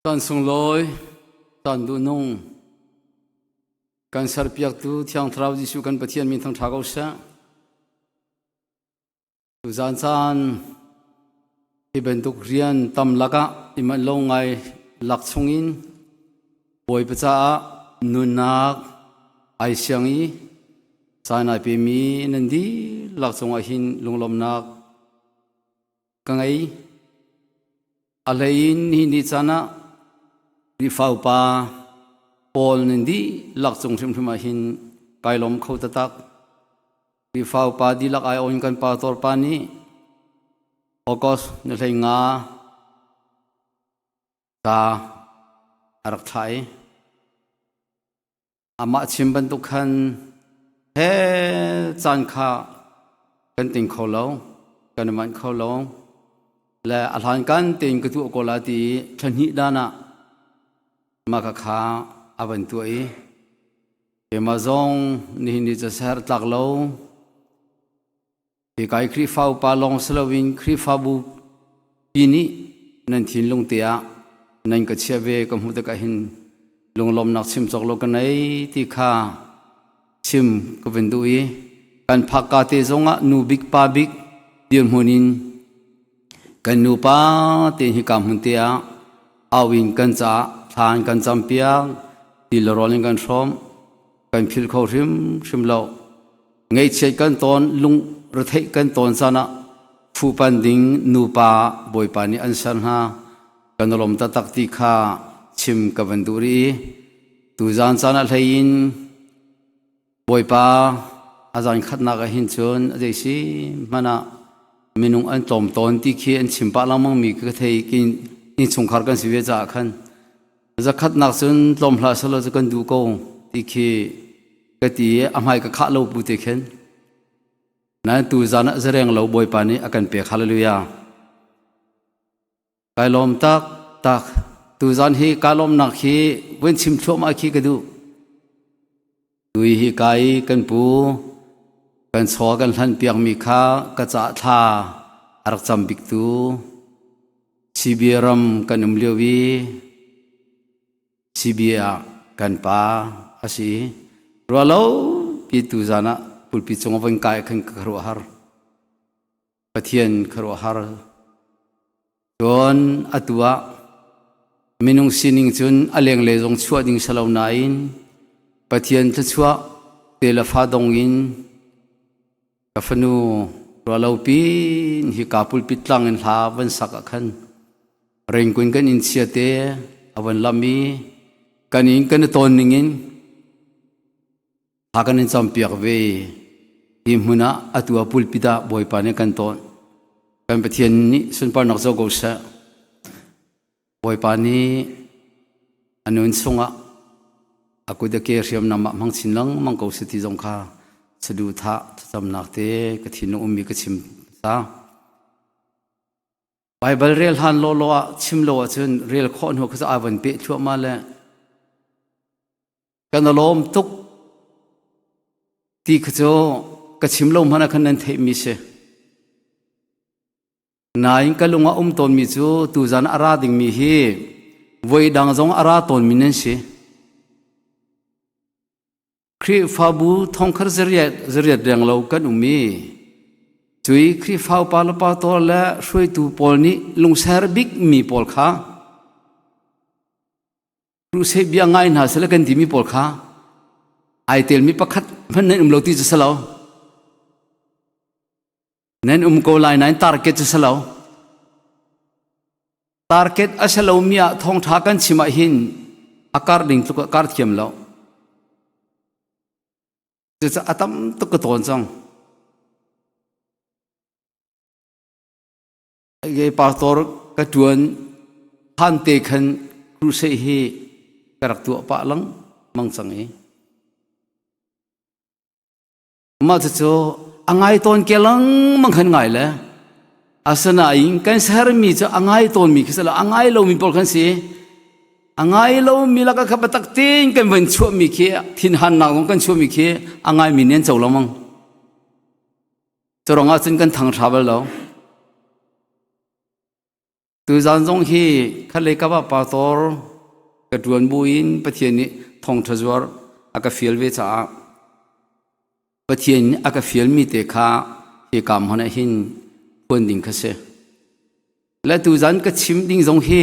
Caan sunglawi, caan duhnung, kan serpiaktu Thiang Thlarau Jesuh kan Pathian min thangṭha ko seh. Tuzaan caan hi bantuk rian tam lakah i manh lo ngai lak chungin Bawipa caah nunnak ai siang i caan ai pemi nan dihlak cungah hin lunglawmhnak ka ngei. A hlei in hi ni caan ah Khrihfa upa pawl nan dihlak cung hrimhrim ah hin kai lawm kho taktak. Khrihfa upa dihlak aiawh in kan pastor pa nih August ni 15 ca a rak thlah i Amah chim bantuk khan he caan kha kan ting kho lo, kan i manh kho lo. Le a hlan kan tein ka tuah ko la ti i thla hnih dan ah mah kha kha a van tuah i keimah zong nihin ni ca ser tlak lo Hika i Khrihfa upa lawng si loin Khrihfabu pi nih nan thinlung te ah nan ka chiah ve ka hmuh tikah hin lunglawmnak chim cawk lo ka nei ti kha chim ka vun duh i kan phakka te zongah nu bik pa bik dirhmun in kan nupa te hika hmun te ah au in kan caah thla an kan campiak ti le rawl in kan hrawm kan philh kho hrimhrim lo. Ngaihchiat kan tawn, lung retheih kan tawn caan ah fuhpan ding nupa Bawipa nih an ser hna. Kan lawm taktak ti kha chim ka van duh rih i tuzaan caan ah hlei in Bawipa a zan khatnak ah hin cun a zei si hmanh ah minung an tlawm tawn ti khi an chim pah lengmang mi ka thei kin innchungkhar kan si ve caah khan Zakhatnak cun tlawm hlah selaw cu kan duh ko ti khi ka ti i a hmai ka khah lo pu te khin. Nain tu zan ah zareng lo Bawipa nih a kan pek. Hallelujah. Kai lawm tak tak. Tu zan hi ka lawmnak hi vun chim thluahmah khi ka duh. Tui hi kai kan pu kan chaw kan hlan piakmi kha ka cah thla a rak cam bik tu CBA ram kan um lio i CBA ah kan pa a si. Rualo pi tu zan ah pulpi cung a von kai khan ka khuaruahhar. Pathian khuaruahhar. Cun atu ah minung sining cun a lenglei zong chuah ding si lo nain Pathian thluachuah te le fa dong in ka fanu ruahlopi in hika pulpit tlang in hla van sak ah khan rengkun kan inn chia te a van lam i kan inn kan i tawn ning in Thla kan in campiak ve. Hi hmun ah atu ah pulpit ah Bawipa nih kan tawn. Kan Pathian nih sunparnak zo ko seh. Bawipa nih a nun chungah a kut a ke hriamnam ah hmang chin lengmang ko seh ti zong kha saduhthah thlacamnak te ka thinlung ummi ka chim ta. Baibal rel hlan lawlaw ah chim lo ahcun rel khawh hnu kha cu aa van peh thluahmah le Kan i lawm tuk ti kha cu ka chim lo hmanh ah khan nan theihmi si. Nain ka lung ah um tawnmi cu tuzan a ra dingmi hi voi dang zong a ra tawnmi nan si. Khrihfabu thongkhat zariat zariat reng lo kan um i cui Khrihfa upa le pastor le hruaitu pawl nih lungser bikmi pawl kha Crusade bia ngai hna sila kan timi pawl kha ai telmi pakhat hmanh nan um lo ti cu si lo. Nan um ko lai nain target cu si lo. Target a si lomi ah thawngṭha kan chim ah hin a kar ding tluk ah kar thiam lo. Cucaah a tam tuk ka tawn cang. Ge pastor ka ṭuan hlan te khan crusade hi ka rak tuah pah lengmang cang i mah cucu a ngai tawn ke lengmang khan ngai le asinain kan sermi cu a ngai tawnmi khi si lo a ngai lomi pawl khan si a ngai lomi lakah kha biatak tein kan van chuahmi khi thinhannak zong kan chuahmi khi a ngaimi nih an co lengmang Cu ruangah cun kan thang hra bal lo. Tuzan zong hi khatlei kap ah pastor ka ṭuan buin Pathian nih thawngṭha zuar a ka fial ve caah Pathian nih a ka fialmi te kha hika hmun ah hin phuan ding kha si. Le tuzan ka chim ding zong hi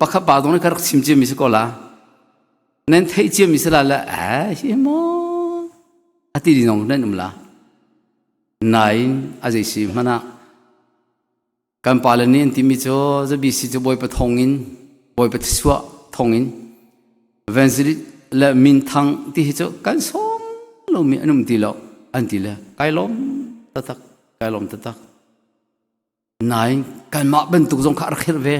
pakhat pa zong nih ka rak chim ciami si ko la. Nan theih ciami si la le eh hi maw a ti ding zong nan um la. Nain a zei si hmanh ah Kan pale nih an timi cu ZBC cu Bawipa thawngin Bawipa thisuah thawngin evangelist le minthang ti hi cu kan sawm lomi an um ti lo an ti le kai lawm taktak kai lawm taktak. Nain kanmah bantuk zong kha a rak herh ve.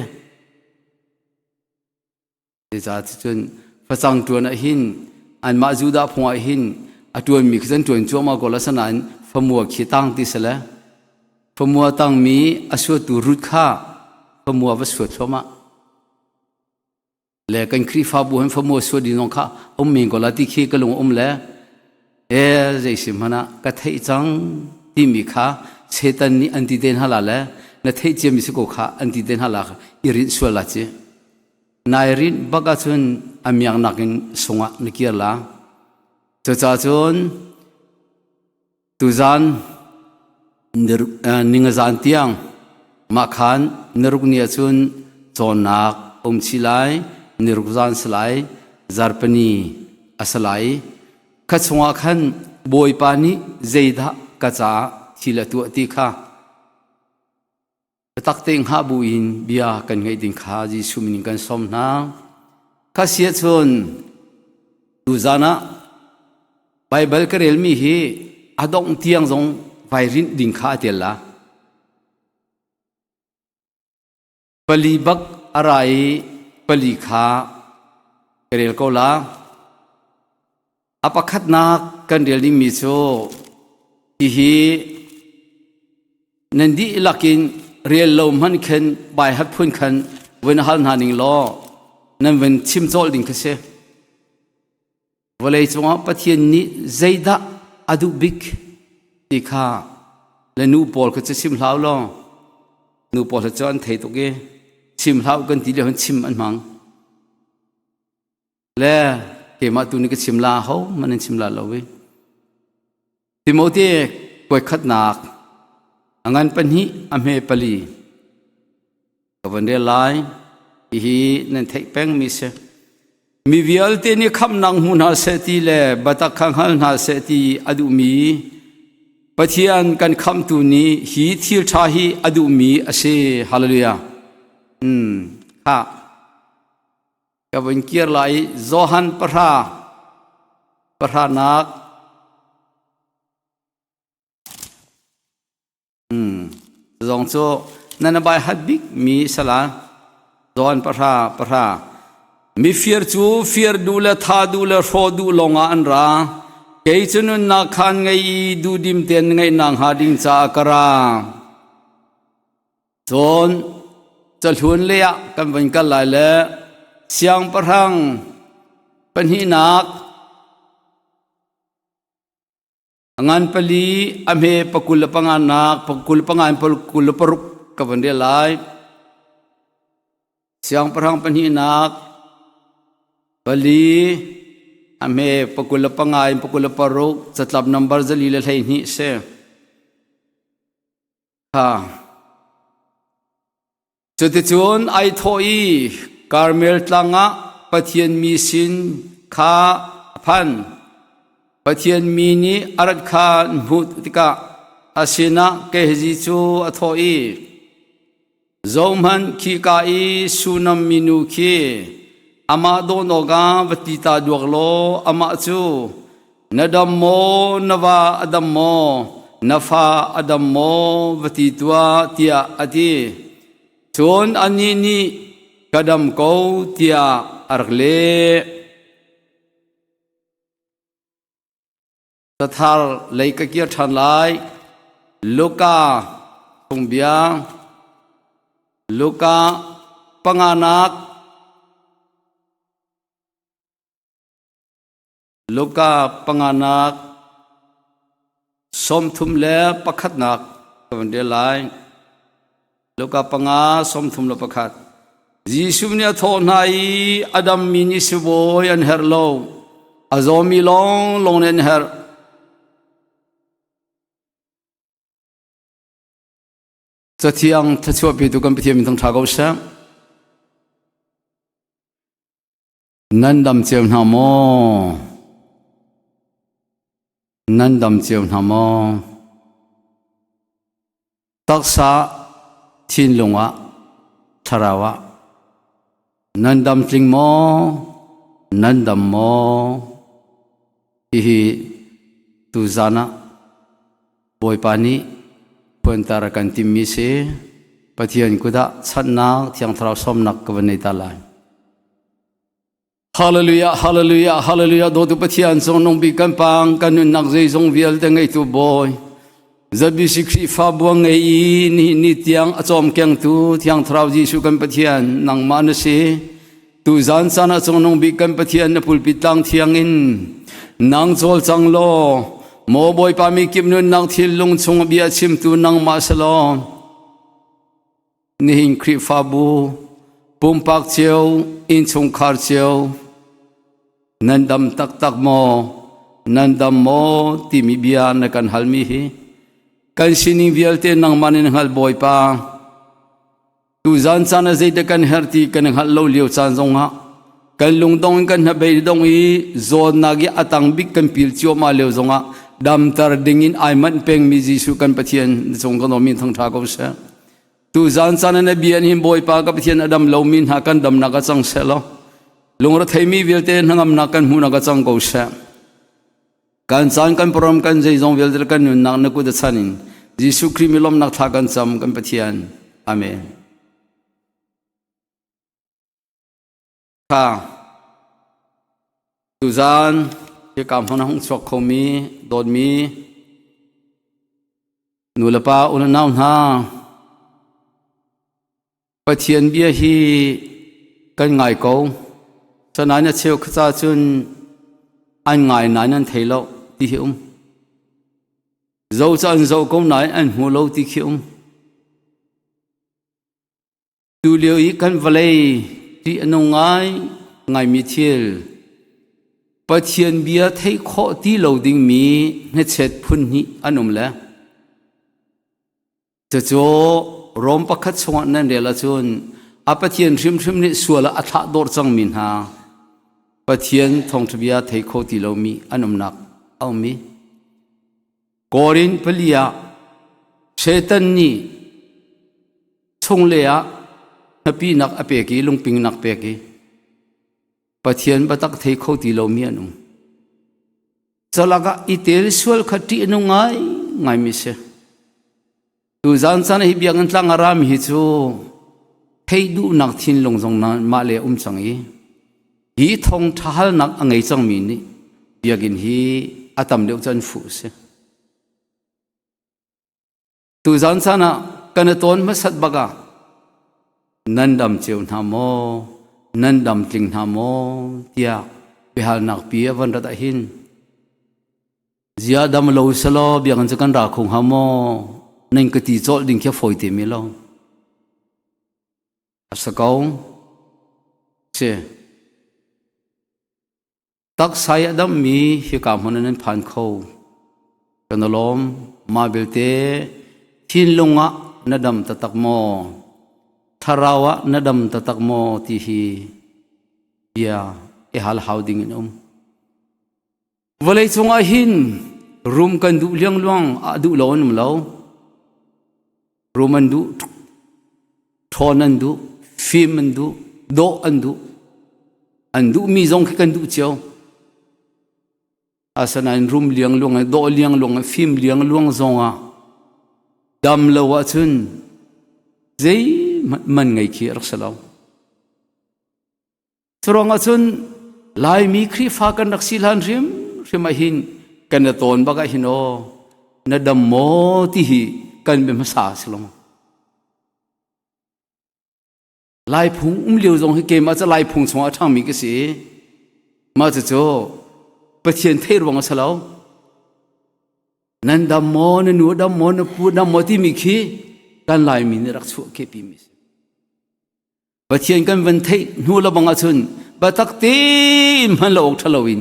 Cucaah cun facang ṭuan ah hin anmah Judah phung ah hin a ṭuanmi khi an ṭuan cuahmah ko la sanain famua khi tang ti si le famua tangmi a suatu Ruth kha famua va suat thluahmah le kan Khrihfabu hin famua suat ding zong kha um men ko la ti khi ka lung um le e zei si hmanh ah ka theih cang timi kha Satan nih an ti te hna la le na theih ciami si ko kha an ti te hna la i rinh sual la ci. Nai rinh bak ahcun a miaknak in sungah na kir la. Cucaah cun tuzan ningazan tiang mah khan niruk ni ahcun cawnnak um chih lai, niruk zan si lai, zarpani a si lai. Kha chungah khan Bawipa nih zeidah ka caah thil a tuah ti kha Biatak te hngah buin bia kan ngaih ding kha Jesuh min in kan sawm hna. Kha si ahcun tuzan ah Baibal ka relmi hi a dongh tiang zong vai rinh ding kha a tel la. Pali bak a ra i pali kha ka rel ko la. A pakhatnak kan rel dingmi cu hihi nan dihlak in rel lo hmanh khin baihat phun khan vun hal hna ning law nan vun chim cawlh ding kha si. Vawlei cungah Pathian nih zeidah a duh bik ti kha le nu pawl kha cu chim hlah law nu pawl cu an thei tuk i chim hlah kan ti lio hin chim an hmang. Le keimah tu nih ka chim la ho man in chim la lo i Timote kuai khatnak a ngan pahnih a hme pali ka van rel lai hihi nan theih peng mi si mi vialte nih khamhnak hmu hna seh ti le biatak kha hngal hna seh ti a duhmi Pathian kan khamhtu nih hi thil ṭha hi a duhmi a si hallelujah ha Ka vun kir lai i Johan pahra pahranak zong cu nan bai hat bik mi sala Johan pahra pahra mifir cu fir duh le tha duh le hrawh duh lawngah an ra kei cu nunnak khan ngei i duhdim tein ngeihnak hnga ding caah ka ra Cun cahlun lei ah kan vun kal lai le siangpahrang pahnihnak a ngan pali a hme pakul le panganak pakul panga in pakul le paruk ka vun rel lai. Siangpahrang pahnihnak pali a hme pakul le panga in pakul le paruk catlap nambar zali le 12 si. Cuticun ai thawh i Karmel tlang ah Pathian mi sin kha a phan. Pathian mi nih a rat kha an hmuh tikah a sinah Gehazi cu a thawh i, Zohhmanh, khika i Shunam minu khi amah dawn awkah va ti ta duak law amah cu Na dam maw, na va a dam maw, na fa a dam maw, va ti tuah, tiah a ti. Cun anih nih, Ka dam ko, tiah a rak leh. Cathar lei ka kir ṭhan lai. Luka phungbia Luka panganak Luka panganak 31 ka van rel lai. Luka 5 31. Jesuh nih a thawh hna i a dammi nih sibawi an herh lo, a zawmi lawnglawng nih an herh. Cathiang thluachuah petu kan Pathian min thangṭha ko seh. Nan dam cio hna maw? Nan dam cio hna maw? Taksa thinlung ah thlarau ah nan dam tling maw? Nan dam maw? Hihi tuzan ah Bawipa nih puantar a kan timmi si. Pathian kut ah chanhnak Thiang Thlarau sawmnak ka van nei ta lai. Hallelujah, hallelujah, hallelujah. Dawtu Pathian cung nung bik kan pang kan nunnak zeizong vialte ngeitu Bawi. ZBC Khrihfabu ngei i ni ni tiang a cawm kengtu Thiang Thlarau Jesuh kan Pathian nangmah na si. Tuzan caan ah cungnung bik kan Pathian na pulpit tlang thiang in nang cawl cang law maw Bawipa mi kip nunnak thinlung chung bia chimtu nangmah si law nihin Khrihfabu pumpak cio innchungkhar cio nan dam taktak maw nan dam maw timi bia na kan halmi hi kan sining vialte nangmah nin hngal Bawipa. Tuzan caan ah zeidah kan herh ti kan hngalh lo lio caan zongah kan lungdong in kan hnabei dong i zawtnak i a tang bik kan pil cuahmah lio zongah damter dingin ai manh pengmi Jesuh kan Pathian na cung kan min thangṭha ko seh. Tuzan caan ah na bia hin Bawipa ka Pathian a dam lomi hna kan damnak a cang seh law lungretheimi vialte hnangamnak kan hmuhnak a cang ko seh. Kan caan kan parom kan zeizong vialte kan nunnak na kut a chan in Jesuh Khrih mi lawmnak thla kan cam kan Pathian. Amen. Kha tuzan hika hmun a hung chuak khomi dawtmi nu le pa u le nau hna Pathian bia hi kan ngai ko. Sanain a cheu khaca cun an ngai nain an thei lo ti hi um. Zo cu an zo ko nain an hmu lo ti khi um. Tu lio i kan vawlei ti a nung ngai ngaimi thil Pathian bia theih khawh ti lo dingmi hnachet phun hnih an um le Cucu Rom pakhat chungah nan rel ahcun a Pathian hrimhrim nih sual ah a thlah dawr cangmi hna Pathian thawngṭha bia thei kho ti lomi an umnak a um i Korin pali ah Satan nih chungle ah hnapinak a pek i lungpingnak pek i Pathian biatak thei kho ti lomi an um. Calak ah i tel sual kha ṭih a nung ngai ngaimi si. Tuzan caan hi biakinn tlang a rami hi cu theih duhnak thinlung zong mah le um cang i hi thong ṭha halnak a ngei cangmi nih biakinn hi a tam deuh cu an fuh si. Tuzan caan ah kan i tawn hmasat bak ah nan dam cio hna maw, nan dam tling hna maw tiah biahalnak pi a van rat ahhin zia dam lo selaw biakinn cu kan ra kho hnga maw nan ka ti cawlh ding khi a fawi te mi lo. A si ko. Si. Taksa i a dammi hika hmun ah nan phan kho. Kan i lawm. Mah belte thinlung ah na dam taktak maw? Thlarau ah na dam taktak maw ti hi bia i hal hau ding in um. Vawlei cungah hin rum kan duh liangluang ah duh lo an um lo. Rum an duh, ṭhawn an duh, fim an duh, dawh an duh. An duhmi zong khi kan duh cio. Asinain rum liangluang le dawh liangluang le fim liangluang zongah dam lo ahcun zeihmanh man ngei khi a rak si lo. Curuang ahcun Laimi Khrihfa kan rak si hlan hrimhrim ah hin kan i tawn bak ah hin aw na dam maw ti hi kan bia hmasa si lo. Lai phung um lio zong hi keimah cu Lai phung chungah a ṭhangmi ka si. Mah cucu Pathian theih ruang a si lo. Nan dam maw, na nu dam maw, na pu dam maw timi khi kan Laimi nih rak chuah kepi mi si. Pathian kan van theih hnu le bang ahcun biatak tein hman lo awk ṭha loin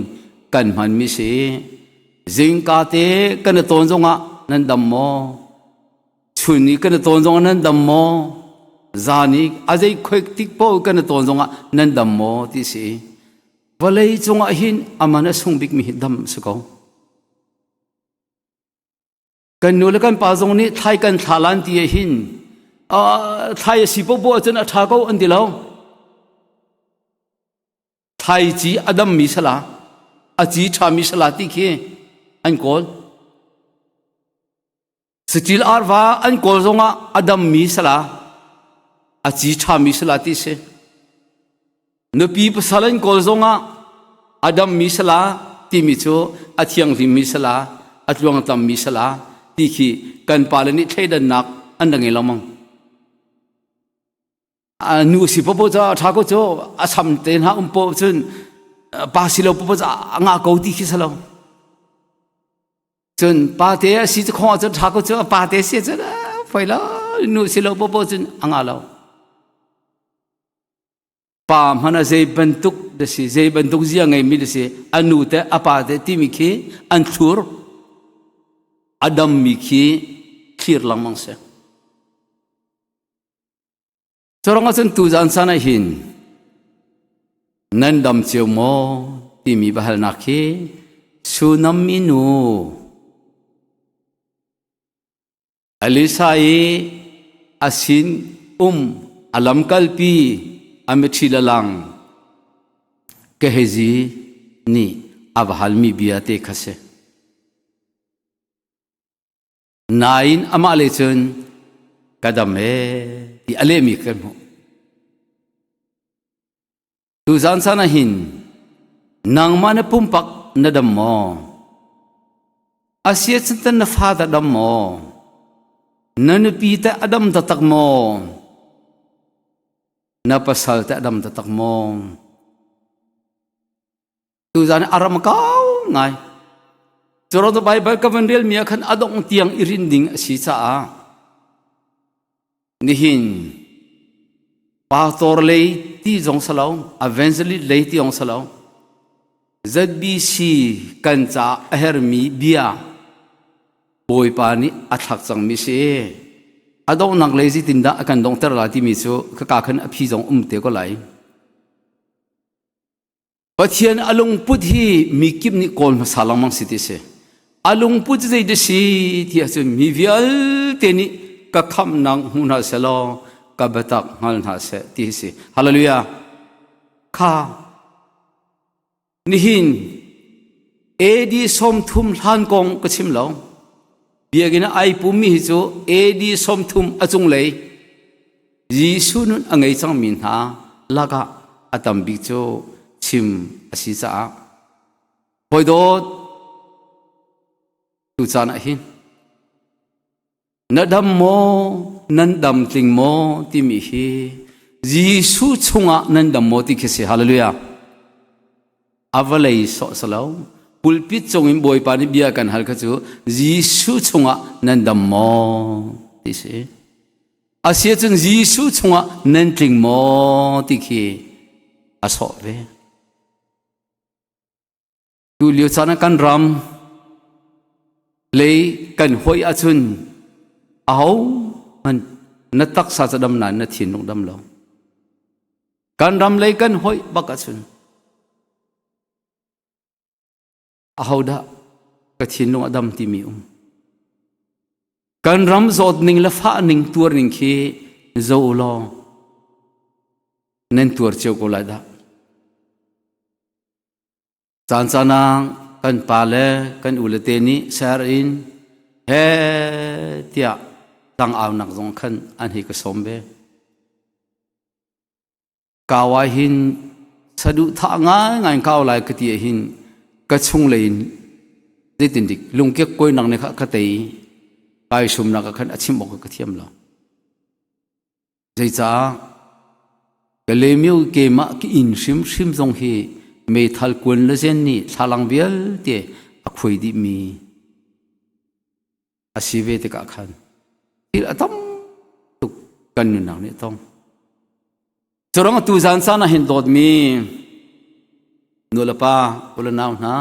kan hmanmi si. Zingka te kan i tawn zongah nan dam maw? Chun i kan i tawn zongah nan dam maw? Zan i a zei khoik tik paoh kan i tawn zongah nan dam maw ti si. Vawlei cungah hin a man a sung bikmi hi dam si ko. Kan nu le kan pa zong nih thlai kan thla lan ti ah hin thlai a si popo ahcun a ṭha ko an ti lo. Thlai ci a dammi sala, a ci ṭhami sala ti khi an kawl. Saṭil arva an kawl zongah a dammi sala, a ci ṭhami sala ti si. Nupi pasal an kawl zongah a dammi sala timi cu a thianghlimmi sala, a tluangtlammi sala ti khi kan pale nih thleidannak an ra ngei lengmang. A nu si popo cu a ṭha ko cu a sam te hna um po cun pa si lo popo cu a ngah ko ti khi si lo. Cun pa te a si cu khong cun ṭha ko cu a pa te si cun foi lo nu si lo popo cun a ngah lo. Pa hmanh ah zei bantuk da si zei bantuk zia ngeimi da si a nu te a pa te timi khi an thlur a dammi khi thlir lengmang si. Curang ahcun tuzan san ah hin nan dam cio maw timi biahalnak khi Sunam nu Elisa i a sin um a lamkalpi a mitthli lalang Gehazi nih a va halmi bia te kha si. Nain amah le cun ka dam ee ti a lehmi kan hmuh. Tuzaan caan ah hin nangmah na pumpak na dam maw? Asia cun na fa dah dam maw? Na nupi teh a dam taktak maw? Na pasal teh a dam taktak maw? Tuzaan a ram kau ngai. Curo the Bible ka van rel mi ah khan a dongh tiang i rin ding a si caah Nihin pastor lei ti zong si lo, evangelist lei ti zong si lo. ZBC kan ca a hermi bia Bawipa nih a thlak cangmi si. A donghnak lei zeitindah a kan donghter lai timi cu khaka khan a phi zong um te ko lai. Pathian a lungput hi mi kip nih kawl hmasa lengmang si ti si. A lungput zei dah si ti ahcun mi vialte nih ka khamhnak hmu hna seh law ka biatak hngal hna seh ti hi si. Hallelujah. Kha nihin AD 30 hlan kong ka chim lo. Biakinn ai pummi hi cu AD 30 a cunglei Jesuh nun a ngei cangmi hna lakah a tam bik cu chim a si caah hawi dawt tu caan ah hin na dam maw nan dam tling maw timi hi Jesuh chungah nan dam maw ti khi si hallelujah a vawlei sawh salo pulpit cung in Bawipa nih bia kan hal kha cu Jesuh chungah nan dam maw ti si Asiahcun Jesuh chungah nan tling maw ti khi a sawh ve. Tu lio caan ah kan ram lei kan hoi ahcun aho hmanh na taksa ca dam nain na thinlung dam lo. Kan ram lei kan hoi bak ahcun Ahodah ka thinlung a dam timi um. Kan ram zawt ning le fah ning tuar ning khi zo u law nan tuar cio ko lai dah. Caan caan ah kan pa le kan u le te nih ser in he tiah tlang aunak zong khan an hei ka sawm ve. Kau ah hin saduhthah ngaingai kau lai ka ti ah hin ka chunglei in zeitindik lungkek koinak nih kha ka tei kai sumnak ah khan a chim awk ka thiam lo. Zeicah ka lemio keimah ka inn hrimhrim zong hi meithal kuan le zen nih thlalang vialte a khuai dihmi a si ve tikah khan thil a tam. kan nunnak nih tong. Curang tu zan caan ah hin dawtmi nu le pa u le nau hna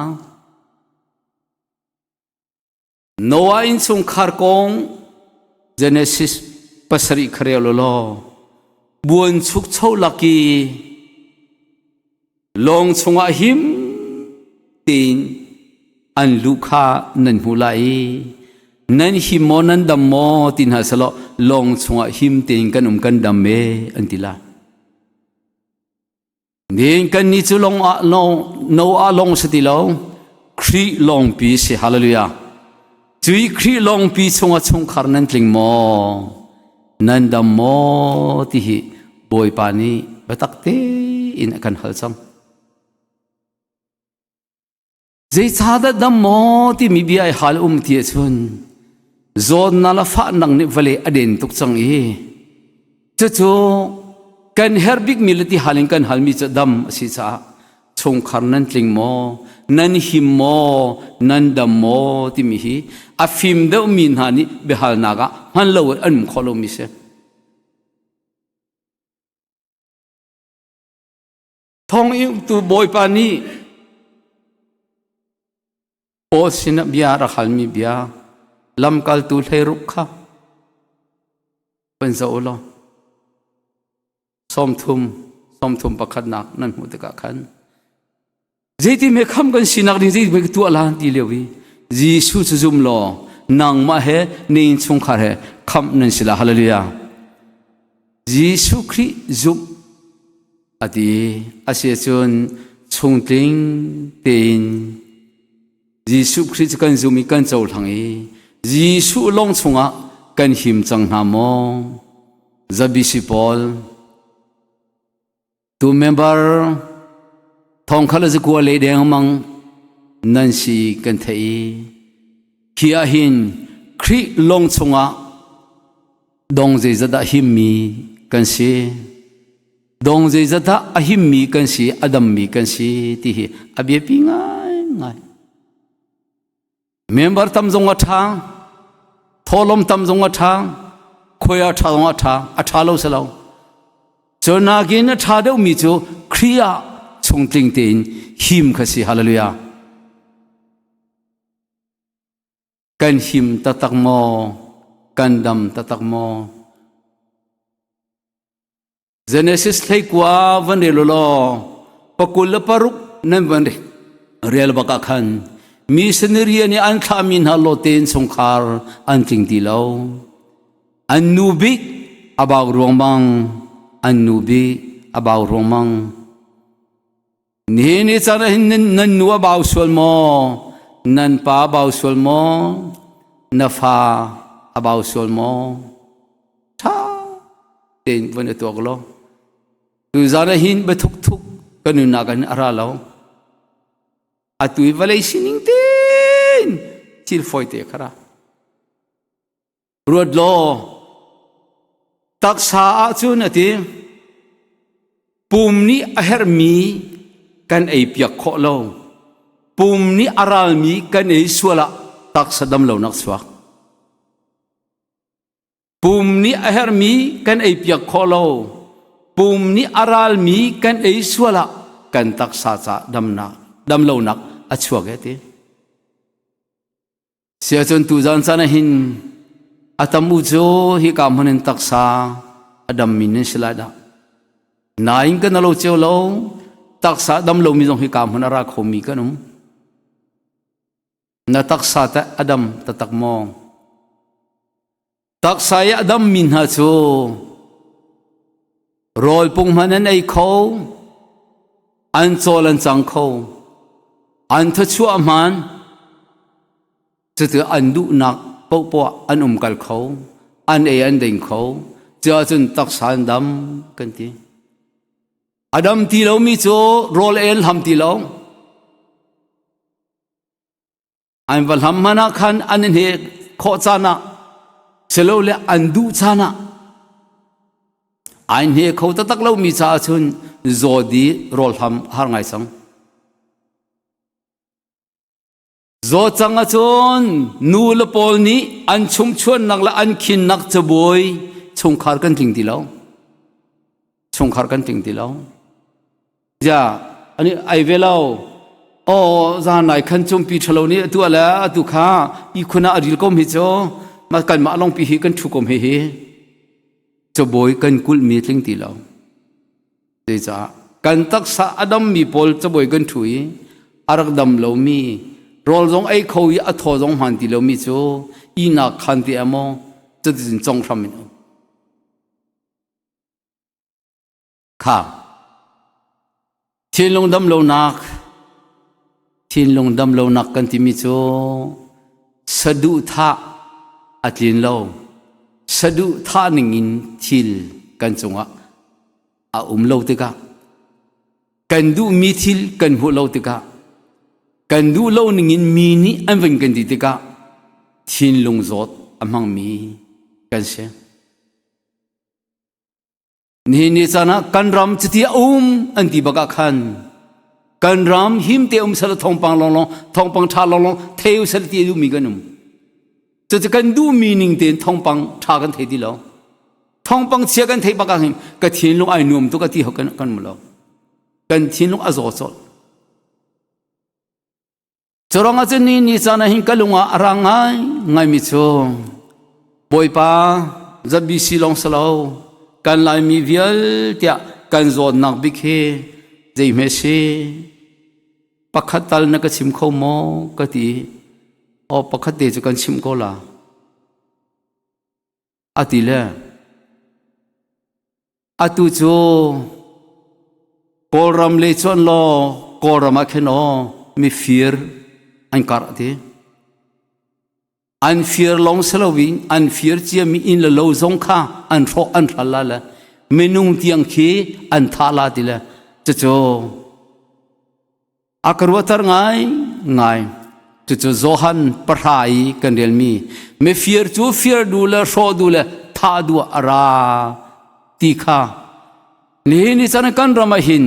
Noah innchungkhar kong Genesis pasarih kha rel law buan chukcho lak i lawng chungah him tein an luh kha nan hmu lai i nan him maw nan dam maw ti hna selaw lawng chungah him tein kan um kan dam e an ti lai. Nihin kan ni cu long ah no ah long si ti lo Khrih lawngpi si hallelujah. Cui Khrih lawngpi chungah chungkhar nan tling maw nan dam maw ti hi Bawipa nih biatak tein a kan hal cang. Zeicahdah dam maw timi bia i hal um ti ahcun zawtnak le fahnak nih vawlei a den tuk cang i cucu kan herh bikmi le ti hal in kan halmi cu dam a si caah chungkhar nan tling maw nan him maw nan dam maw timi hi a fim deuhmi hna nih biahalnak ah hman lo in an um khawh lomi si. Thawngtu Bawipa nih Paul sinah bia rak halmi bia lamkaltu hleiruk kha van zoh u law 30 sawmthum pakhatnak nan hmuh tikah khan zeiti me kham kan sinak ding zeiti me tuah lan ti lio i Jesuh cu zum law nangmah he na innchungkhar he khamh nan si la hallelujah Jesuh Khrih zumh a ti. A si ahcun chungtling tein Jesuh Khrih cu kan zum i kan cohlang i Jesuh lawng chungah kan him cang hna maw? Zabisi pawl tu member thongkhat le zakua le dengmang nan si kan theih i hi ah hin Khrih lawng chungah dong zeizat dah himmi kan si dong zeizat dah a himmi kan si a dammi kan si ti hi a biapi ngaingai Member tam zong a ṭha, thawhlawm tam zong a ṭha, khuai a ṭha zong a ṭha, a ṭha lo si lo. Cu nakin a ṭha deuhmi cu Khrih ah chungtling tein him kha si. Hallelujah. Kan him taktak maw? Kan dam taktak maw? Genesis 19 van rel law pakul le paruk nan van rel bak ah khan missionary nih an thlahmi hna lote in chungkhar an tling ti lo. An nu bik a bau ruangmang, an nu bik a bau ruangmang. Nihin ni caan ah hin nan nu a bau sual maw? Nan pa a bau sual maw? Na fa a bau sual maw? Ṭha tein van i tuak law. Tuzaan ah hin biathuk thuk kan nunnak in a ra lo. Atu i vawlei sining tein thil fawi te kha ra. Ruat law taksa ahcun a ti pum nih a herhmi kan ei piak khawh lo pum nih a ralmi kan ei sual ah taksa dam lonak chuak pum nih a herhmi kan ei piak khawh lo pum nih a ralmi kan ei sual ah kan taksa ca damnak dam lonak a chuak e ti Siacun tuzan caan ah hin a tam u cu hika hmun in taksa a dammi nan si lai dah. Nain kan alo cio lo, taksa dam lomi zong hika hmun a ra khomi kan um. Na taksa teh a dam taktak maw? Taksa i a dammi hna cu rawl punghman an ei kho, an cawl an cang kho, an thawchuah hmaan, cucu an duhnak paohpoah an umkal kho, an ei an ding kho, cu ahcun taksa an dam kan ti. A dam ti lomi cu rawl ei an hlam ti lo. An va hlam hmanh ah khan an i hne khawh caan ah silole an duh caan ah ai hne kho taktak lomi caah cun zaw di rawl hlam a har ngai cang. Zaw cang ahcun nu le pawl nih an chungchuannak le an khinnak cabuai Chungkhar kan tling ti lo. Chungkhar kan tling ti lo. Ja, ani ai ve lo. Aw, zan lai khan cumpi ṭhalo nih atu le atu kha i khun ah a ril kom hi cu ma kanmah lawngpi hi kan ṭhu kom hi hi cabawi kan kulhmi tling ti lo. Zeicah kan taksa a dammi pawl cabawi kan ṭhu i a rak dam lomi rawl zong ei kho i a thaw zong hmaan ti lomi cu ihnak khan te ah maw cuticun cong hram in um. Kha thinlung dam lonak thinlung dam lonak kan timi cu saduhthah a tlin lo saduhthah ningin thil kan cungah a um lo tikah kan duhmi thil kan hmuh lo tikah kan duh lo ningin mi nih an van kan ti tikah thinlung zawt a hmangmi kan si. Nihin ni caan ah kan ram cuti a um an ti bak ah khan kan ram him te um sal thawngpang lawnglawng thawngpang ṭha lawnglawng thei u sal ti a duhmi kan um. Cucu kan duhmi ning tein thawngpang ṭha kan thei ti lo. Thawngpang chia kan theih bak ah hin ka thinlung ai nuam tuk a ti kan kan mu lo. Kan thinlung a zaw colh. Curuang ah cun ni ni caan ah hin ka lung ah a rang ngai ngaimi cu Bawipa ZBC lawng si lo kan Laimi vialte ah kan zawtnak bik hi zeihme si pakhat tal na ka chim kho maw ka ti aw pakhat te cu kan chimh ko la a ti le Atu cu Kawlram lei cuan law Kawlram ah khin aw mifir an karh ti. An fir lawng si loin an fir ciami inn le lo zong kha an hrawh an hral la le minung tiang khi an thah la ti le cucu A ka ruahter ngai ngai. Cucu Johan pahra i kan relmi mifir cu fir duh le hrawh duh le thah duh a ra ti kha nihin ni caan kan ram ah hin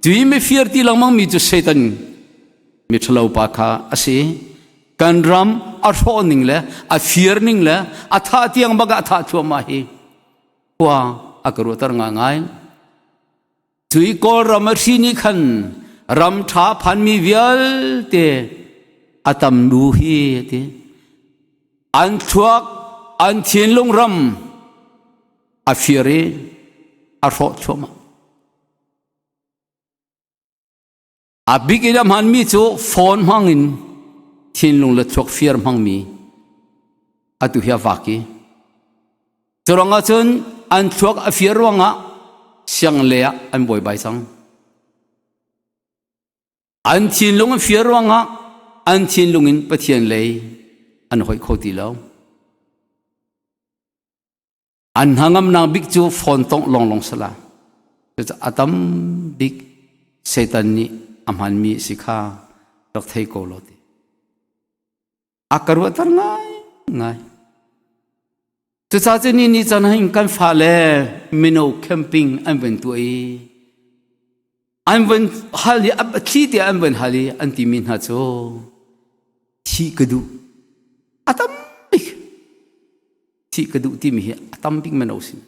tui mifir ti lengmang mi cu Satan miṭhalo pa kha a si. Kan ram a hrawh ning le a fir ning le a thah tiang bak ah a thah thluahmah hi khua a ka ruahter ngai. Cui Kawlram a hri nih khan ram ṭha phanmi vialte a tam lu hi a ti. An thluak, an thinlung ram a fir i a hrawh thluahmah. A bik in a hmanmi cu phone hmang in thinlung le thluak fir hmangmi atu hi a vak i cu ruangah cun an thluak a fir ruangah siang le ah an buaibai cang. An thinlung a fir ruangah an thinlung in Pathian lei an hoih kho ti lo. An hnangamnak bik cu phone tongh lawnglawng sala. Cucaah a tam bik Satan nih a hmanmi a si kha rak thei ko law ti. A ka ruahter ngai ngai. Cucaah cu ni ni caan hin kan fale mino camping an van tuah i an van hal i a thli te an van hal i an timi hna cu thih ka duh a tam bik thih ka duh timi hi a tam bik mino sin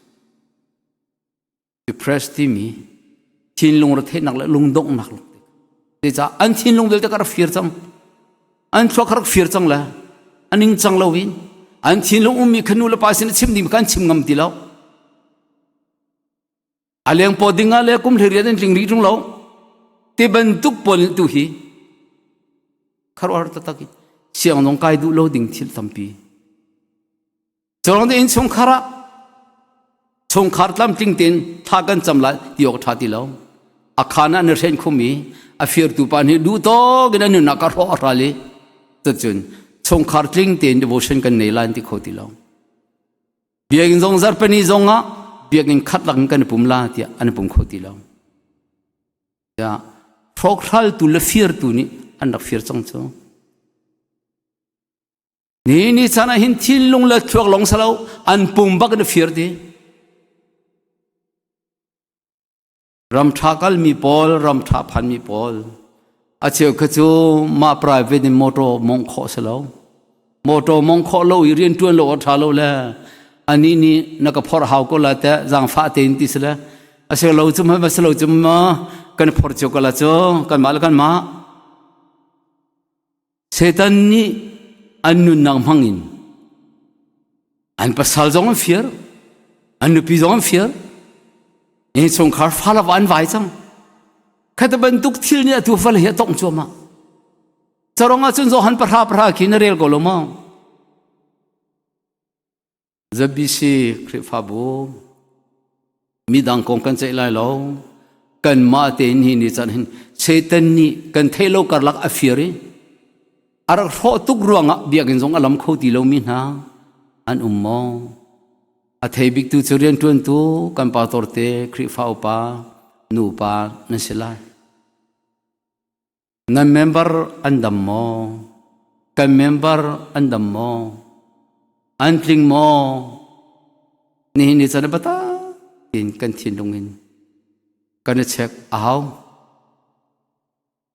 depress timi thinlung retheihnak le lungdonghnak zeicah an thinlung vialte ka rak fir cang an thluak ka rak fir cang le a ning cang lo in an thinlung ummi kha nu le pa sin chim ding kan chim ngam ti lo a leng paw ding ah le kum hlei an tling rih ṭung lo ti bantuk pawl tu hi kharuahar taktak in siang zong kai duh lo ding thil tampi Curang te innchungkhar ah chungkhar tlamtling tein thla kan cam lai ti awk ṭha ti lo. A khaan ah na hren khum i a firtu pa nih duh tawk in a nunnak a hrawh a hral i cucun chungkhar tling tein devotion kan nei lai ti kho ti lo. Biakinn zong zarhpini zong ah biakinn khat lak in kan i pum la tiah an i pum kho ti lo. Tiah hrawkhraltu le firtu nih an rak fir cang cu. Ni ni chan ah hin thinlung le thluak lawng salo an pum bak in fir ti. Ram tha kal mi pawl, ram tha phan mi pawl. A cheu kha cu mah private in motor mong khawh si lo. Motor mong khawh lo i rian tuan lo a tha lo le. Anih nih na ka phorh hau ko la te zaangfah tein ti sile a si lo cu ma si lo cu ma kan phor cio ko la cu kanmah le kanmah. Satan nih an nunnak hmang in an pasal zong an fir, an nupi zong an fir, innchungkhar fa an vai cang. Khata bantuk thil nih atu fal hi a tongh cuahmah. Carong ahcun Johan pahra pahra khi na rel ko lo maw? ZBC Khrihfabu midang kong kan ceih lai lo. Kanmah tein hi ni chan hin Satan nih kan theih lo karlak a fir i a rak hrawh tuk ruangah biakinn zong a lam kho ti lomi hna an um maw? A thei biktu cu rianṭuantu kan pastor te Khrihfa upa nupa nan si lai. Nan member an dam maw? Kan member an dam maw? An tling maw? Nihin ni caan bata in kan thinlung in kan i check a hau.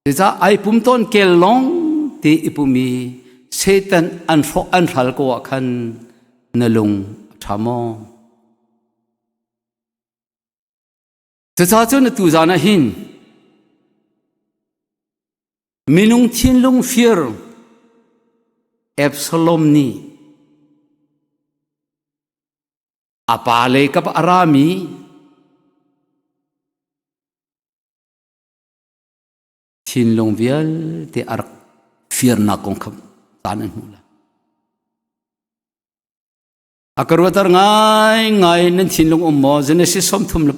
Cucaah ai pum tawn kel long ti i pumi Satan an hrawh an hral ko ah khan na lung a ṭha maw? Cucaah cun atu zan ah hin minung thinlung fir Absalom nih a pa lei kap a rami thinlung vialte a rak firnak kong kha caan an hmuh lai. A ka ruater ngaingai nan thinlung um maw? Genesis 31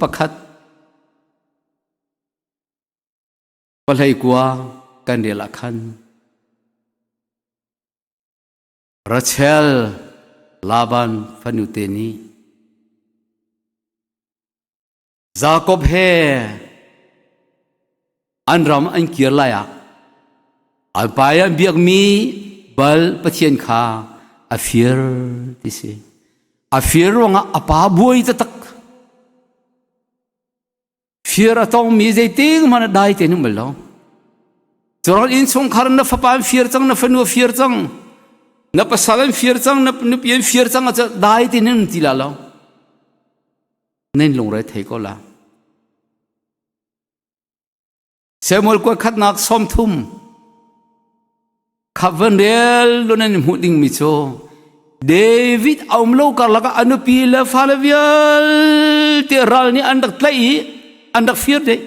pahlei kua kan rel ah khan Rachel Laban fanute nih Jakob he an ram an kir lai ah an pa an biakmi bal Pathian kha a fir ti si. A fir ruangah a pa buai taktak. Fir a tongmi zeitik hmanh a dai te hnu bal lo. Curuang innchungkhar na fapa an fir cang, na fanu a fir cang, na pasal an fir cang, na nupi an fir cang, dai te nan ti la lo. Nan lungre thei ko la. Samuel kuat khatnak 30 khap van rel lo nan hmuh dingmi cu David a um lo karlak ah a nupi le fale vialte ral nih an rak tlaih i an rak fir dih.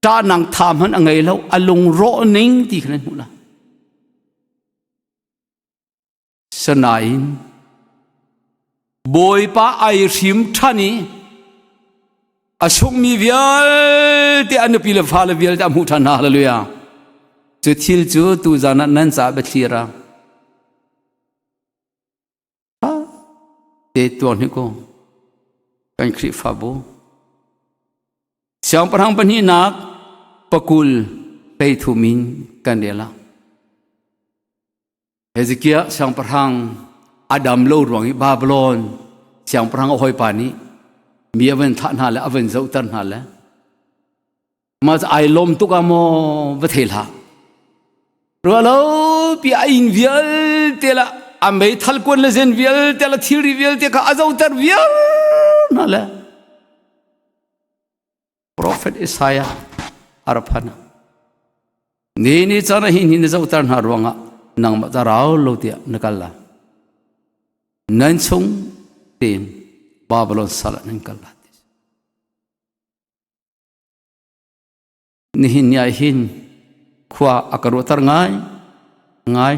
Ṭahnak tha hmanh a ngei lo, a lung rawh ning ti khan an hmuh la. Sanain Bawipa ai hrim ṭhan i a sungmi vialte a nupi le fale vialte a hmuh ṭhan hna. Hallelujah. Cu thil cu tuzan ah nan caah biathlir ah te tuar hnik u kan Khrihfabu. Siangpahrang pahnihnak pakul 33 in kan rel ah Hezekiah siangpahrang a dam lo ruang i Babylon siangpahrang a hawipa nih mi a van thah hna le a van zohter hna le mah cu ai lawm tuk ah maw va thei hlah. Ruah lo pi a inn vialte la a meithal kuan le zen vialte la thilri vialte kha a zohter viar hna le Prophet Isaiah a ra phan. Ni ni caan ah hi ni na zohter hna ruangah nangmah ca rau lo tiah na kal la. Nan chung tein Babylon sal ah nan kal la. Nihin ni ah hin khua a ka ruahter ngai ngai.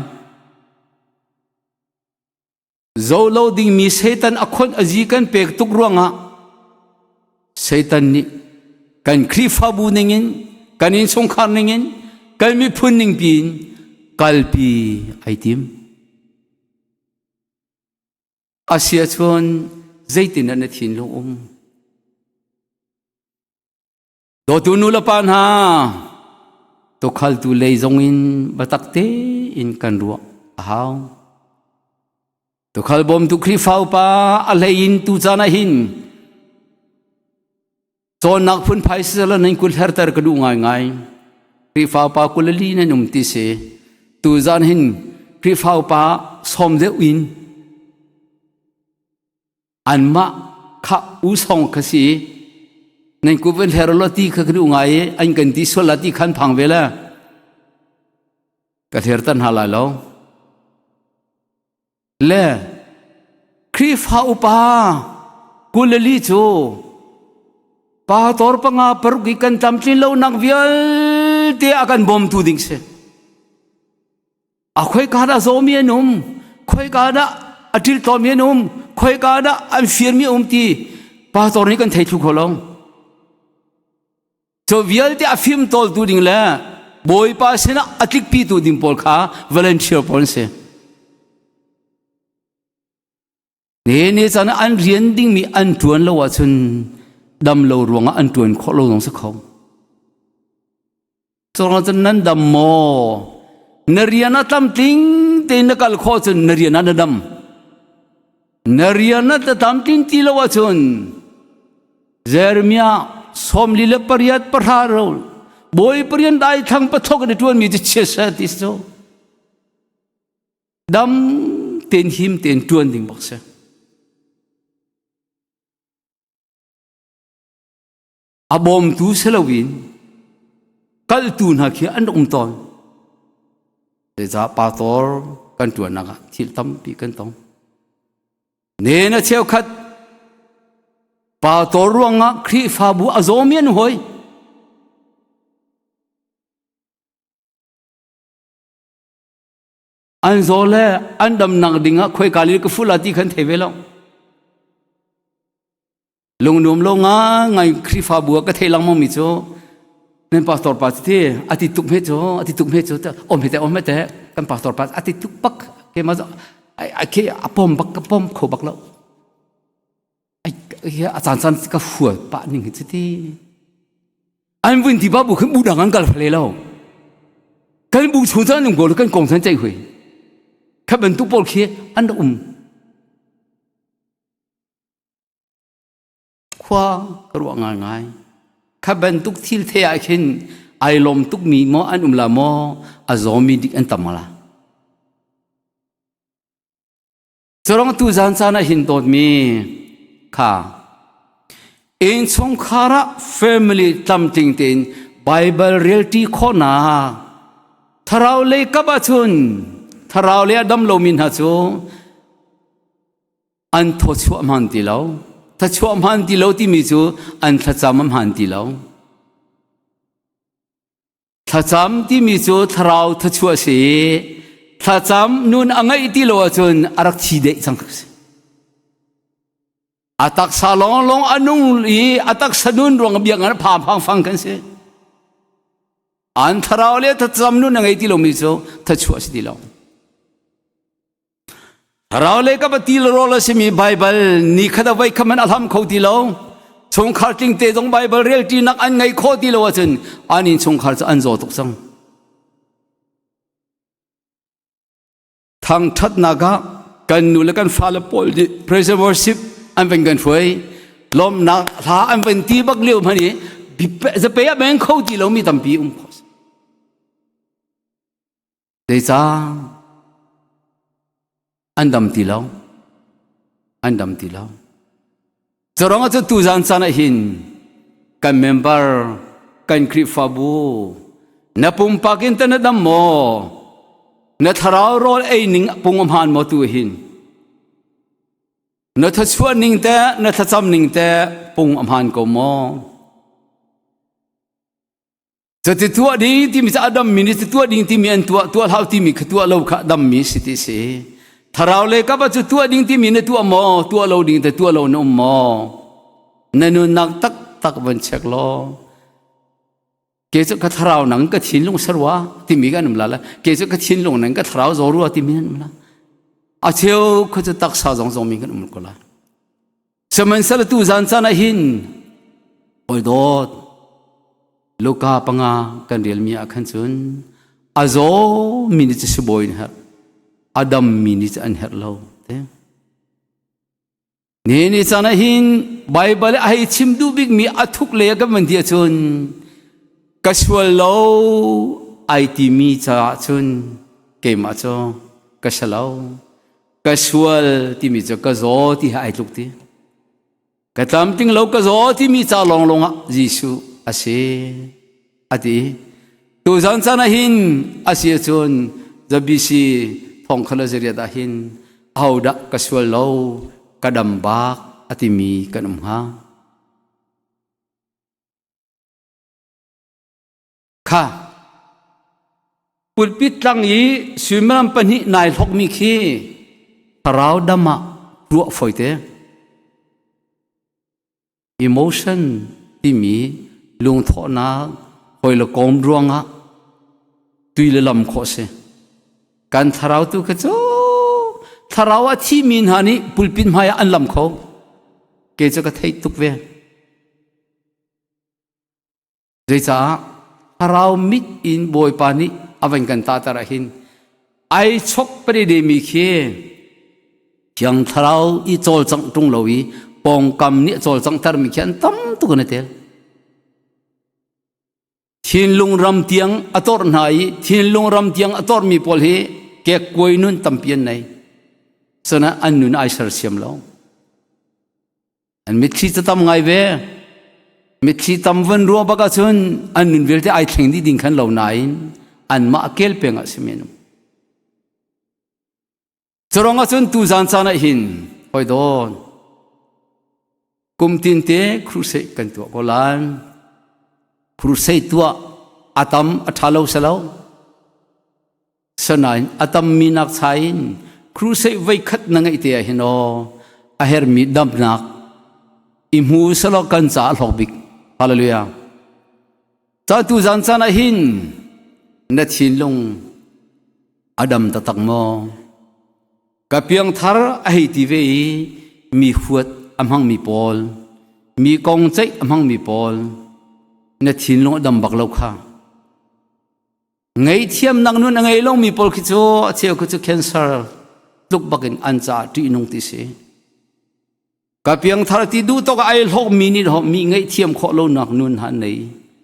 Zo lo dingmi Satan a khon a zi kan pek tuk ruangah Satan nih kan Khrihfabu ningin kan innchungkhar ningin kan miphun ning piin kalpi ai tim. Asia cun zeitin na thinlung um? Dawtu nu le pa hna, tukhaltu lei zong in biatak tein kan ruah a hau. Tukhal bawmtu Khrihfa upa a hlei in tu caan ah hin cawnnak phunphai sisala nan kul herter ka duh ngaingai. Khrihfa upa 24 nan um ti si. Tu zan hin Khrihfa upa sawm deuh in. Anmah kha usong kha si nan ku van her lo ti kha kan u ngai i an kan ti sual la ti khan phang ve le ka ther tan ha lai lo. Le Khrihfa upa kulali cu pastor panga paruk i kan tlamtlin lo nak vialte a kan bawmtu ding si. A khoika dah zawmi an um, khoika dah a ṭiltlawmi an um, khoika dah an firmi um ti pastor nih kan thei thlu kho lo. Cu vialte a fim tawltu ding le Bawipa sinah a tlikpitu ding pawl kha volunteer pawl an si. Ne ne caan ah an rian dingmi an ṭuan lo ahcun dam lo ruangah an ṭuan khawh lo zong si kho. Curuangah cun nan dam maw? Na rian ah tlamtling tein na kal khawh cun na rian ah na dam. Na rian ah na tlamtlin ti lo ahcun Jeremiah 48 pahra ro Bawipa rian dai thlang pathok in a ṭuanmi cu chia seh ti si cu. Dam tein him tein ṭuan ding bak si. A bawmtu si loin kaltu hna khi an rak um tawn. Zeicah pastor kan ṭuannak ah thil tampi kan tong. Ne na cheukhat pastor ruangah Khrihfabu a zawmi an hoi. An zaw le an damnak dingah khoika li ka fula ti khan thei ve lo. Lungnuam lo ngai Khrihfabu ah ka thei lengmang mi cu nan pastor pa ti ati tuk hme cu ati tuk hme cu om he te om he te kan pastor pa ati tuk bak ke ma ai ke a pom bak ka pom kho bak lo ai a caan caan ka fual pa ning hi ti an vun ti ba bu khin bu dang an kal fale lo kan bu chung caan nung kan kong san chei hui kha bantuk pawl khi an um Khua ka ruah ngaingai. Kha bantuk thil the ah khin ai lawm tukmi maw an um la maw a zawmi dik an tam la. Curang tu zan caan ah hin dawtmi kha innchungkhar ah family tlamtling tein Bible relṭi khawhnak thlarau lei kap ahcun thlarau lei a dam lomi hna cu An thawchuah hmaan ti lo. Thachuah hmaan ti lo timi cu an thlacam a hmaan ti lo. Thlacam timi cu thlarau thachuah si. Thlacam nun a ngeih ti lo ahcun a rak thi deh cang si. A taksa lawnglawng a nung i a taksa nun ruang biak ngan phang phang fang kan si. An thlarau le thlacam nun a ngei ti lomi cu thachuah si ti lo. Thlarau le ka ti le rawl a simi Baibal ni khat a voi khat man a hlam kho ti lo. Chungkhar tling te zong Baibal rel ṭinak an ngei kho ti lo ahcun an innchungkhar cu an zaw tuk cang. Thangṭhatnak ah kan nu le kan fale pawl nih praise and worship an van kan hruai. Lawmhnak hla an van ti bak lio hmanh i zape ah meng kho ti lomi tampi um kho. Zeicah an dam ti lo? An dam ti lo. Curuangah cu tuzan caan ah hin kan member kan Khrihfabu na pumpak in ta na dam maw? Na thlarau rawl ei ning pung a hmaan maw tu hin? Na thlachuah ning te na thlacam ning te pung a hmaan ko maw? Cuti tuah ding timi cu a dammi nih tuah ding timi an tuah, tuah hlau timi kha tuah lo kha dammi si ti si. Thlarau le kap ah cu tuah ding timi na tuah maw, tuah lo ding te tuah lo na um maw? Na nunnak taktak van check law. Ke cu ka thlarau nang ka thinlung sarua timi kan um la la. Ke cu ka thinlung nang ka thlarau zo rua timi an um la. A cheu kha cu taksa zong zong mi kan um ko la. Sihmanhsehlaw tu zan caan ah hin hawi dawt Luka panga kan relmi ah khan cun a zaw mi nih cu sibawi an herh a dam mi nih cu an herh lo te ni ni caan ah hin Baibal a hei chim duh bikmi a thuk le kan van ti ahcun ka sual lo ai timi caah cun keimah cu ka si lo ka sual timi cu ka zaw ti he ai tluk ti. Ka tlamtling lo ka zaw timi ca lawnglawng ah Jesuh a si a ti. Tuzan caan ah hin a si ahcun ZBC thong khala zariat ah hin ahodah ka sual lo ka dam bak a timi kan um hnga. Kha pulpit tlang i suimilam pahnih nai hlokmi khi thlarau dam ah ruah foite. Emotion timi lungthawhnak hawi le kawm ruangah tui le lam khawh si. Kan thlarau tu kha cu thlarau a thimi hna nih pulpit hmai ah an lam kho. Kei cu ka theih tuk ve. Zeicah thlarau mit in Bawipa nih a van kan tahter ah hin ai chok mi khi Thiang Thlarau i cawlcangh ṭung lo i pawngkam nih a cawlcanghter mi khi an tam tuk an i tel. Thinlung ram tiang a torh hna i thinlung ram tiang a torhmi pawl hi kekkuai nun tampi an nei. Sana an nun ai sersiam lo. An mitthli cu tam ngai ve. Mitthli tam van ruah bak ahcun an nun vialte ai thleng dih ding khan lo nain anmah kel peng ah si men. Curong ahcun tuzan caan ah hin hoi dawn kum tin te crusade kan tuah ko lai. Crusade tuah a tam a ṭha lo selo. Sanain a tammi nak chai in crusade voikhat na ngeih te ah hin aw a hermi damnak i hmu selaw kan ca a hlawk bik. Hallelujah. Ca tu zan caan ah hin na thinlung a dam taktak maw? Ka piangthar a hei ti ve i mi huat a hmangmi pawl, mi kong ceih a hmangmi pawl na thinlung a dam bak lo kha. Ngaihthiamnak nun a ngei lomi pawl khi cu a cheu khi cu cancer tluk bakin an caah ṭihnung ti si. Ka piangthar ti duh tawk ai hlawkmi nih mi ngaihthiam khawh lonak nun ha an nei.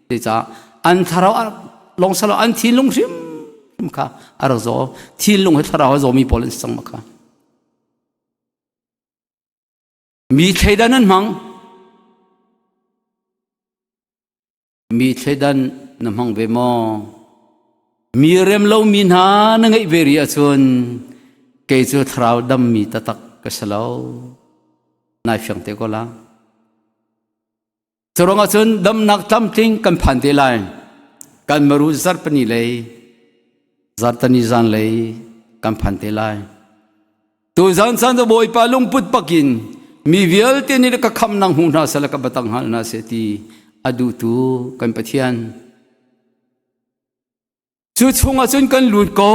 Cucaah an thlarau lawng salo an thinlung hrim kha a rak zaw. Thinlung hi thlarau a zawmi pawl an si cang ma kha. Mi thleidan an hmang. Mi thleidan na hmang ve maw? Mi rem lomi hna na ngeih ve rih ahcun kei cu thlarau dammi taktak ka si lo. Nai fiang te ko la. Curuang ahcun damnak tlamtling kan phan te lai. Kan maru zarhpini lei, zarhtani zan lei kan phan te lai. Tuzan caan cu Bawipa lungput pakin mi vialte nih ka khamnak hmu hna seh le ka batang hngal hna seh ti a duhtu kan Pathian. Cu chungah cun kan lut ko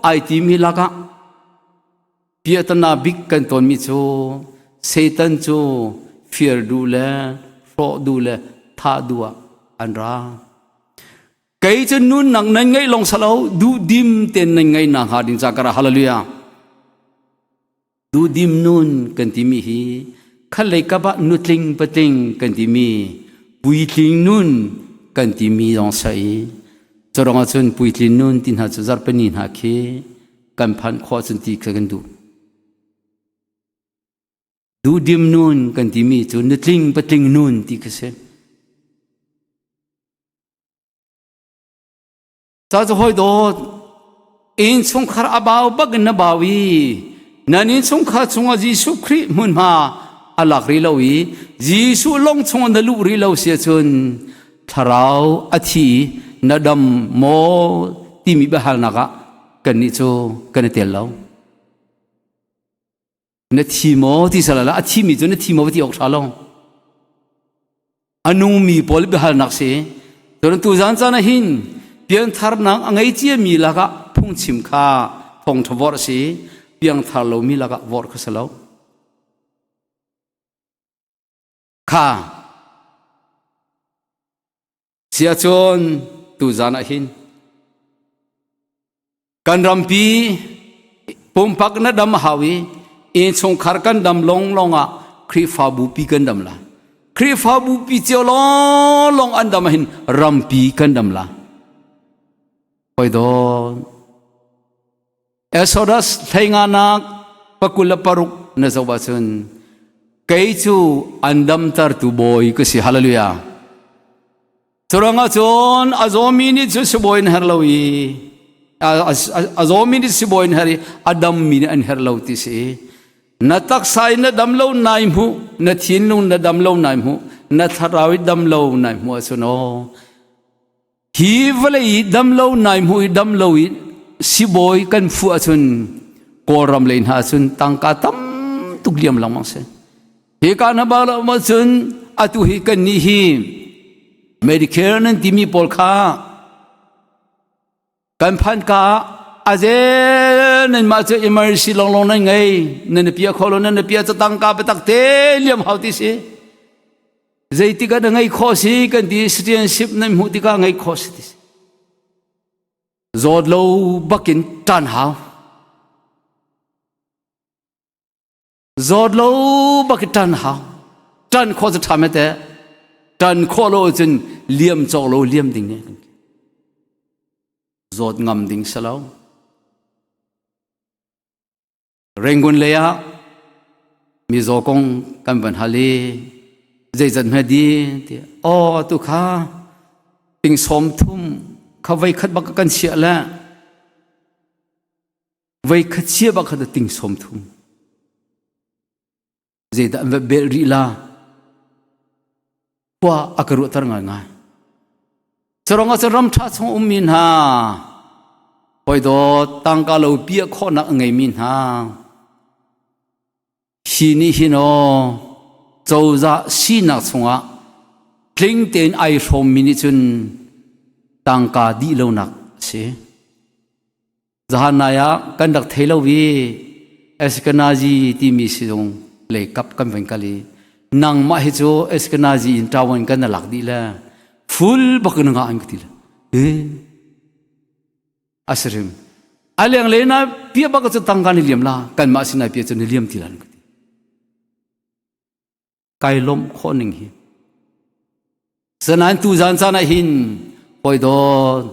ai timi lakah piahtana bik kan tawnmi cu Satan cu fir duh le hrawh duh le thah duh ah an ra. Kei cu nunnak nan ngeih lawng salo duhdim ten nan ngeih nak hnga ding ca ka ra hallelujah. Duhdim nun kan timi hi khalei kap ah nutling patling kan timi puitling nun kan timi zong sai corong ahcun puitling nun ti hna cu zarhpini hna khi kan phanh khawh cun ti kha kan duh. Duhdim nun kan timi cu nutling patling nun ti kha si. Ca cu hawi dawt innchungkhar a bau bak in na bau i nan innchungkhar chungah Jesuh Khrih hmunhma a lak rih lo i Jesuh lawng chungah na luh rih lo si ahcun thlarau a thi na dam maw timi biahalnak ah kannih cu kan i tel lo. Na thi maw ti salala a thimi cu na thi maw ti awk ṭha lo. A nungmi pawl biahalnak si. Cun tuzan caan ah hin piangtharnak a ngei ciami lakah phungchim kha thawngṭha vorh a si. Piangthar lomi lakah vorh kha si lo. Kha siahcun tuzan ah hin Kan rampi pumpak na dam a hau i innchungkhar kan dam lawnglawng ah Khrihfabu pi kan dam la. Khrihfabu pi cio lawnglawng an dam ahhin rampi kan dam la. Hoi dawn. Exodus hleinganak pakul le paruk na zoh ahcun. Kei cu an damtertu bawi ka si. Hallelujah. Curuangah cun a zawmi nih cun sibawi an herh lo i a zawmi nih sibawi an herh i a dammi nih an herh lo ti si. Na taksa in na dam lo nai hmuh, na thinlung na dam lo nai hmuh, na thlarau i dam lo nai hmuh ahcun aw Hi vawlei i damlo nai hmuh i damlo i sibawi kan fuh ahcun Kawlram lei hna ahcun tangka tam tuk liam lengmang si. Hi ka hna bak lo cun atu hi kan nih hi Medicare nan timi pawl kha kan phan ka ah azel nan mah cu emergency longlong nan ngei nan pia kho lo nan pia cu tangka biatak te liam hau ti si. Zeitik ah na ngeih khawh si kan ti citizenship nan hmuh tikah ngeih khawh si ti zawt lo bakin ṭan hau zawt lo bakin ṭan hau ṭan khawh cu ṭha mete ṭan khawh lo cun liam cawk lo liam ding ne zawt ngam ding si lo Rangoon lei ah mizaw kong kan van hal i zeizat hme di ti aw tu kha ting sawm thum kha voi khat bak kan chiah le voi khat chia bak kha ting sawm thum zeidah an va bel rih la khua a ka ruahter ngaingai Curang ah cun ram ṭha chung ummi hna hawi dawt tangka lo piah khawhnak a ngeimi hna hi nih hin aw cozah sinak chungah tling tein ai hrawmmi nih cun tangka dih lonak a si. Zahan nai ah kan rak thei lo i Ashkenazi timi sizung lei kap kan van kal i nangmah hi cu Ashkenazi in ṭawan kan na lak dih le full bak in nga an ka ti le eh asirim a leng le na pia bak cu tangka ni liam la kanmah sinai pia cu ni liam ti lan ka ti kai lawmh khawh ning hi sanain tu zan caan ah hin hawi dawt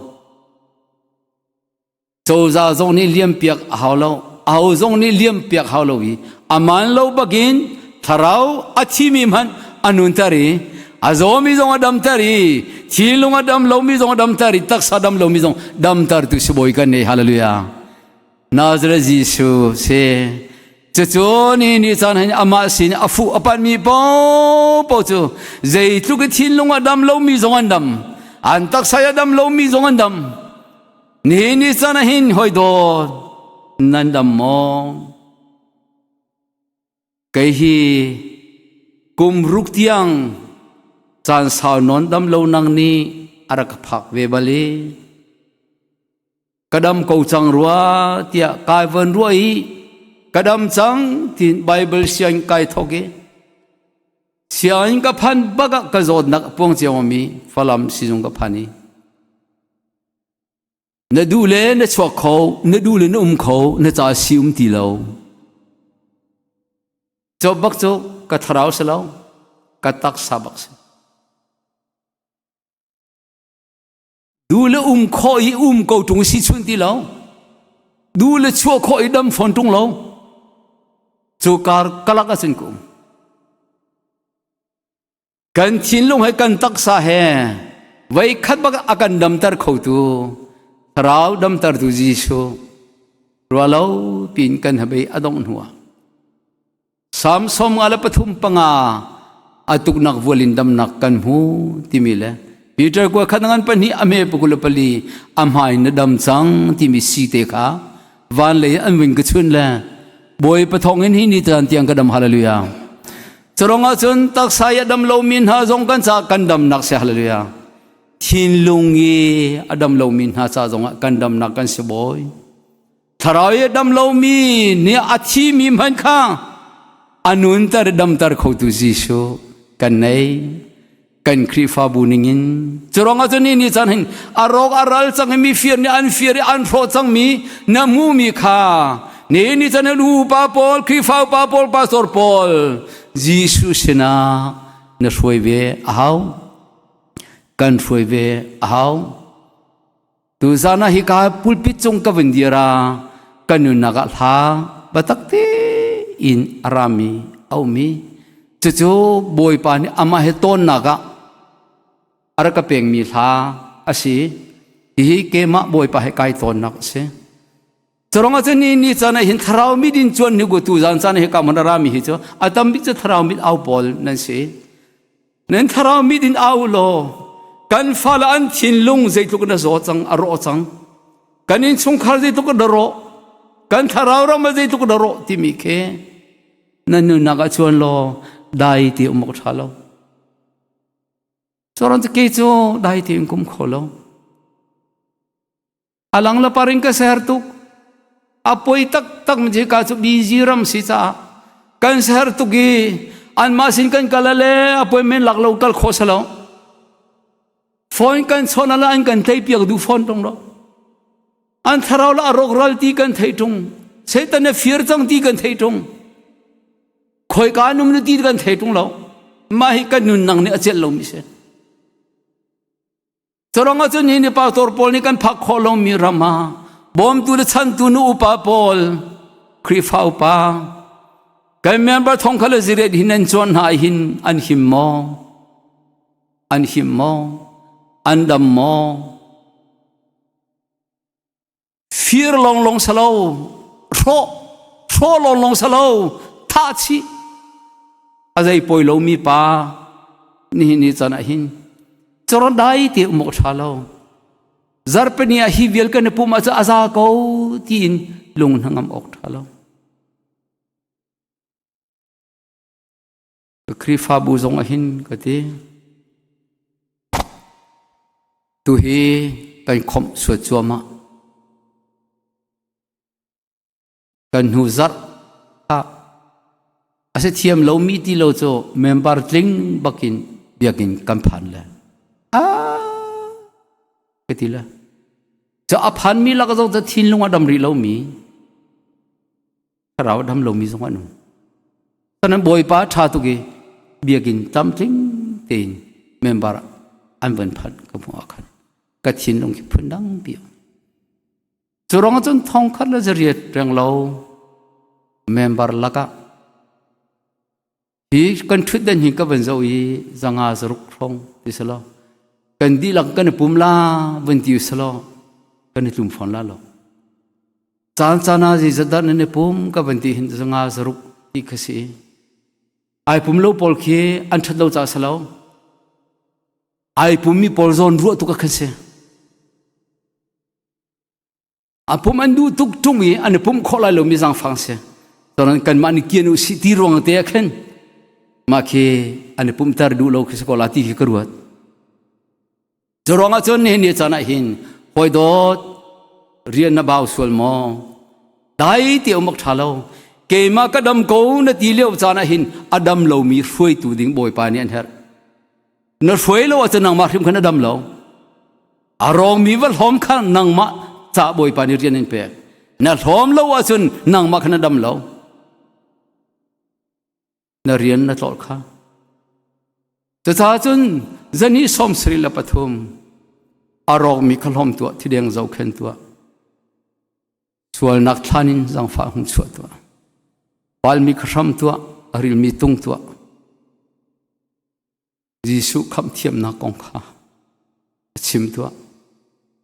cozah zong nih liam piak a hau lo aho zong nih liam piak hau lo i aman lo bakin thlarau a thimi hmanh a nunter i a zawmi zong a damter i thinlung a dam lomi zong a damter i taksa dam lomi zong damter tu sibawi kan nei hallelujah Nazareth Jesuh si cucu ni ni caan hin amah sin a fuh a panhmi paohpaoh cu zeitluk i thinlung a dam lomi zong an dam an taksa a dam lomi zong an dam ni ni caan ah hin hoi dawt nan dam maw Kei hi kum ruk tiang caan sau nawn dam lo nang nih a rak ka phak ve bal i ka dam ko cang rua tiah kai von ruah i ka dam cang tiin Bible sianginn kai thawk i sianginn ka phan bak ah ka zawtnak a puang cio mi Falam sizung ka phan i Na duh le na chuak kho, na duh le na um kho, na ca si um ti lo. Cu bak cu ka thlarau si lo, ka taksa bak si. Duh le um khawh i um ko ṭung si chun ti lo. Duh le chuah khawh i dam fawn ṭung lo. Cu kar kalak ahcun ka um. Kan thinlung he kan taksa he voikhat bak a kan damter khotu thlarau damtertu Jesuh rualo pin kan habei a dongh hnu ah Salm 53 a tuknak vual in damnak kan hmu timi le Peter kua khat ngan pahnih a me pakul pali a hmai na dam cang timi si te kha van lei an wing ka chun le Bawi pathong in hi ni tan tiang ka dam hallelujah Curong ahcun taksa i a dam lomi hna zong kan ca kan damnak si hallelujah. Thinlung i a dam lomi hna ca zongah kan damnak kan si bawi. Thlarau i a dam lomi nih a thimi hmanh kha a nunter damter khotu Jesuh kan nei. Kan Khrihfabu ningin curong ahcun ni ni caan hin a rawk a ral cang i mi fir nih an fir i an hrawh cangmi na hmuhmi kha ni ni caan hin upa pawl Khrihfa upa pawl pastor pawl Jesuh sinah na hruai ve a hau kan hruai ve a hau Tuzan ah hika pulpit cung ka vun dir ah ka nunnak ah hla biatak tein a rami a um i Cucu Bawipa nih amah he tawnnak ah a rak ka pekmi hla a si. Hihi keimah Bawipa he kai tawnnak a si. Curang ah cun ni ni caan ah hin thlarau mit in cuan ni tu zan caan hi ka mun a rami hi cu a tam bik cu thlarau mit au pawl nan si. Nan thlarau mit in au law kan fale an thinlung zeitluk in a zaw cang a rawh cang. Kan innchungkhar zeitluk in a rawh. Kan thlarau ram ah zeitluk in a rawh timi khi nan nunnak ah chuan law dai ti um awk ṭha lo. Curan cu kei cu dai ti in kum kho lo. Alang la paring ka ser tuk. A poi taktak mi ka cu busy ram si caah kan ser tuk i anmah sin kan kal le appointment lak lo kal khawh salo. Phone kan chon ala an kan tlei piak du phone tong lo. An thlarau la a rawk ral ti kan thei tung. Satan a fir cang ti kan thei tung. Khoi ka num nu ti kan thei tung lo. Mah hi kan nun nang nih a celh lo mi si. Curang ahcun hi ni pastor pawl nih kan phak khawh lomi ram ah bawmtu le chantu nu upa pawl Khrihfa upa kan member thong kha le ziriat hin an chuan hna hin an him maw? An him maw? An dam maw? Fir longlong salo, hrawh hrawh longlong salo, thah chih. A zei poi lomi pa nihin ni caan ah hin cawr dai te um awk ṭha lo. Zarhpini ah hi vial kan i pum ah cu a za ko tiin lung hnangam awk ṭha lo. Khrihfabu zong ah hin ka ti. Tuhi kan khawmh suat cuahmah. Kan hnu zarh ah a si thiam lomi ti lo cu member tling bakin biakinn kan phan le. Ah ka ti le. Cu a phanmi lak zong cu thinlung a dam rih lomi thlarau dam lomi zong an um. Kan Bawipa ṭha tuk i biakinn tlamtling tein member an van phanh ka hmuh ah khan ka thinlung khi phun dang pi cu rong cun thong khat le zariat reng lo member lakah hi kan ṭhutdan hi ka van zoh i zanga zaruk hrawng ti selaw kan dihlak kan i pum la van ti selaw kan i tlum fawn la lo caan caan ah zeizat nan i pum ka van ti hin zanga zaruk ti kha si ai pum lo pawl khi an ṭhat lo ca selo ai pummi pawl zawn ruah tuk a khan si A pum an duh tuk ṭung i an i pumh khawh lai lomi zaangfang si. Cun kanmah nih kian u sih ti ruang te ah khin mah khi an i pumhter duh lo khi si ko la ti khi ka ruat. Cu ruangah cun nihin ni caan ah hin hawi dawt rian na bau sual maw? Dai ti um awk ṭha lo. Keimah ka dam ko na ti lio caan ah hin a dam lomi hruaitu ding Bawipa nih an herh. Na hruai lo ahcun nangmah hrim kha na dam lo. A rawngmi va hlawm kha nangmah ca Bawipa nih rian in pek. Na hlawm lo ahcun nangmah kha na dam lo. Na rian na tlolh kha. Cucaah cun zani 73 a rawkmi kha hlawm tuah, thideng zohkhen tuah. Sualnak thlan in zangfah hung chuah tuah. Palmi kha hram tuah, a rilmi tung tuah. Jesuh khamh thiamnak kong kha a chim tuah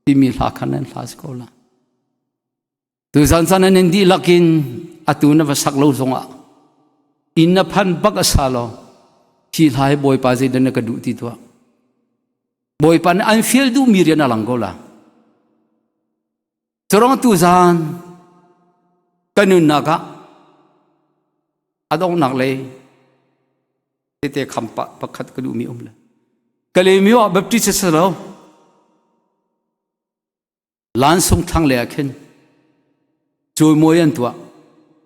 timi hla kha nan hla si ko la. Tuzan caan nan dihlak in atu na va sak lo zongah inn na phan bak a sa lo hi hla hi Bawipa zeidah na ka duh ti tuah. Bawipa nih an fial duhmi rian a lang ko la. Curang tuzan ka nunnak ah a donghnak lei tete kham pakhat ka duhmi um le Kalaymyo ah Baptist si lo Lansung thlang le ah khin cawimawi an tuah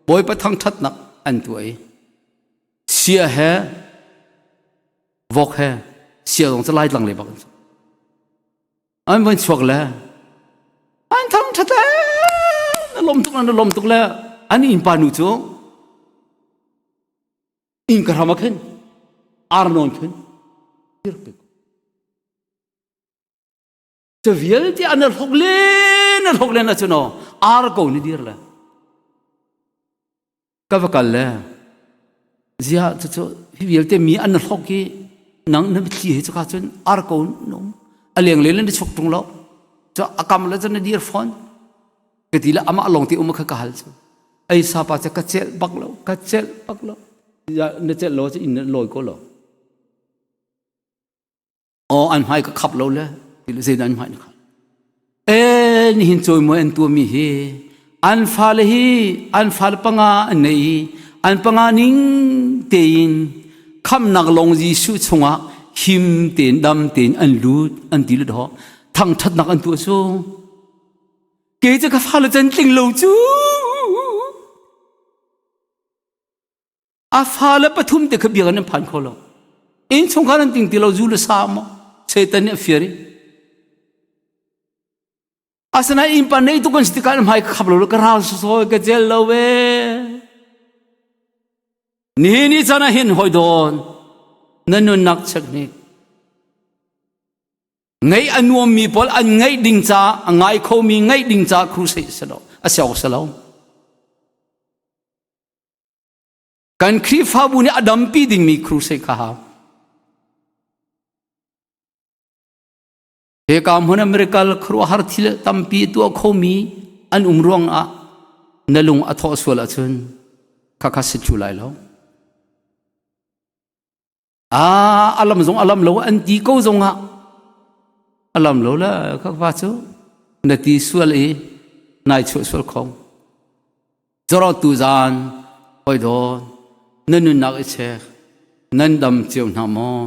Bawipa thangṭhatnak an tuah i sia he vok he sia zong cu Laitlang le bak an an van chuak le an thangṭhat le na lawm tuk na lawm tuk le an innpa nu cu inn ka hram ah khin ar nawn khin cu vialte an hlok len a hlok len ahcun aw ar ko ni dir le ka va kal le. Zia cucu hi vialte mi an hlok i nang na mitthli he cuka cun ar ko num a leng le na chuk tung lo cu a kam le cun na dir fawn ka ti le amah lawng te um kha ka hal cu ei sapa cu ka celh bak lo ka celh bak lo na celh lo cu inn na lawi ko lo Aw an hmai ka khap lo le ti le zeidah an hmai na khap. E nihin cawimawi an tuahmi hi an fale hi an fale panga an nei i an panga ning tein khamnak lawng Jesuh chungah him tein dam tein an lut an ti le daw thangthatnak an tuah cu kei cu ka fale can tling lo cu A fale pathum te kha biakinn an phan kho lo. Innchungkhar an ting ti lo, zu le sa maw Satan nih a fir i. Asinain innpa nei tuk an si tikah hmai ka khap lo ka ral sawi ka cel lo ve. Nihin ni caan ah hin hawi dawn na nunnak check hnik. Ngaih a nuammi pawl an ngaih ding ca a ngai khomi ngaih ding ca crusade si lo a si awk si lo. Kan Khrihfabu nih a dampi dingmi crusade kha hau. Hika hmun America khuaruahhar thil tampi tuah khomi an um ruangah na lung a thawh sual ahcun khakha si thlu lai lo. Ah, alam zong alam lo an ti ko zongah alam lo la khakfa cu na ti sual i nai chuah sual kho. Zoro tu zan hoi dawn na nunnak i chek nan dam cio hna maw?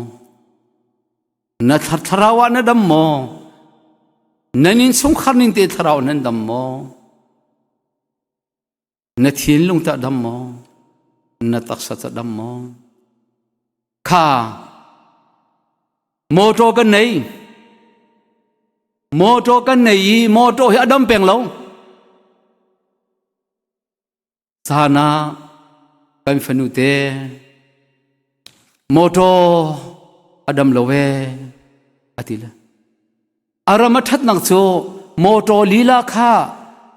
Na thlarau ah na dam maw? Nan innchungkhar ning te thlarau nan dam maw? Na thinlung tah dam maw? Na taksa tah dam maw? Kha motor kan nei. Motor kan nei i motor hi a dam peng lo. Caan ah kan fanu te motor a dam lo ve a ti le. A ram a ṭhatnak cu motor lila kha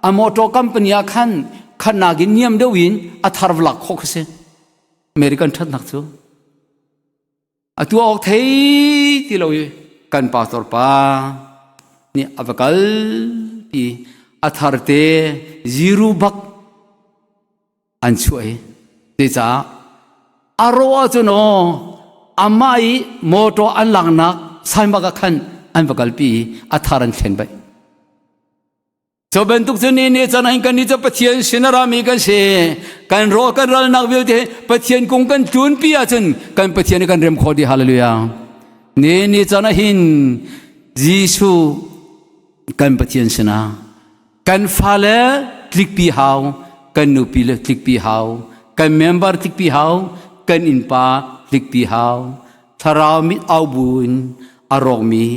a motor company ah khan khatnak in niam deuh in a thar lak khawh kha si. American ṭhatnak cu. A tuah awk thei ti lo i kan pastor pa nih a va kal pi a thar te zero bak an chuah i cucaah a rawh ahcun aw amah i motor an laknak saimak ah khan an va kalpi i a thar an thlen baih. Cu bantuk cu ni nih cun kan nih cu Pathian sin a rami kan si. Kan rawh kan ralnak vialte Pathian kung kan tlunpi ahcun kan Pathian kan rem khawh dih. Hallelujah. Ni ni cun hin Jesuh kan Pathian sinah kan fale tlikpi hau, kan nupi le tlikpi hau, kan member tlikpi hau, kan innpa tlikpi hau. Thlarau mit au buin a rawkmi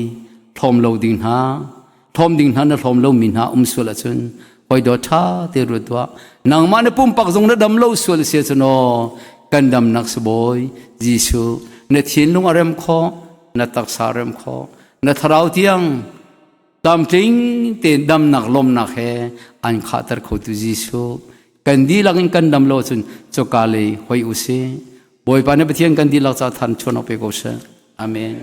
hlawm lo ding hna hlawm ding hna na hlawm lomi hna um sual ahcun hoi dawt ṭha te ruat tuah nangmah na pumpak zong na dam lo sual si ahcun aw kan damnak sibawi Jesuh na thinlung a rem khawh na taksa a rem khawh na thlarau tiang tlamtling tein damnak lawmnak he an khahter khotu Jesuh kan dihlak in kan dam lo ahcun cuka lei hoi u sih Bawipa na Pathian kan dihlak ca than chuan pe ko seh. Amen.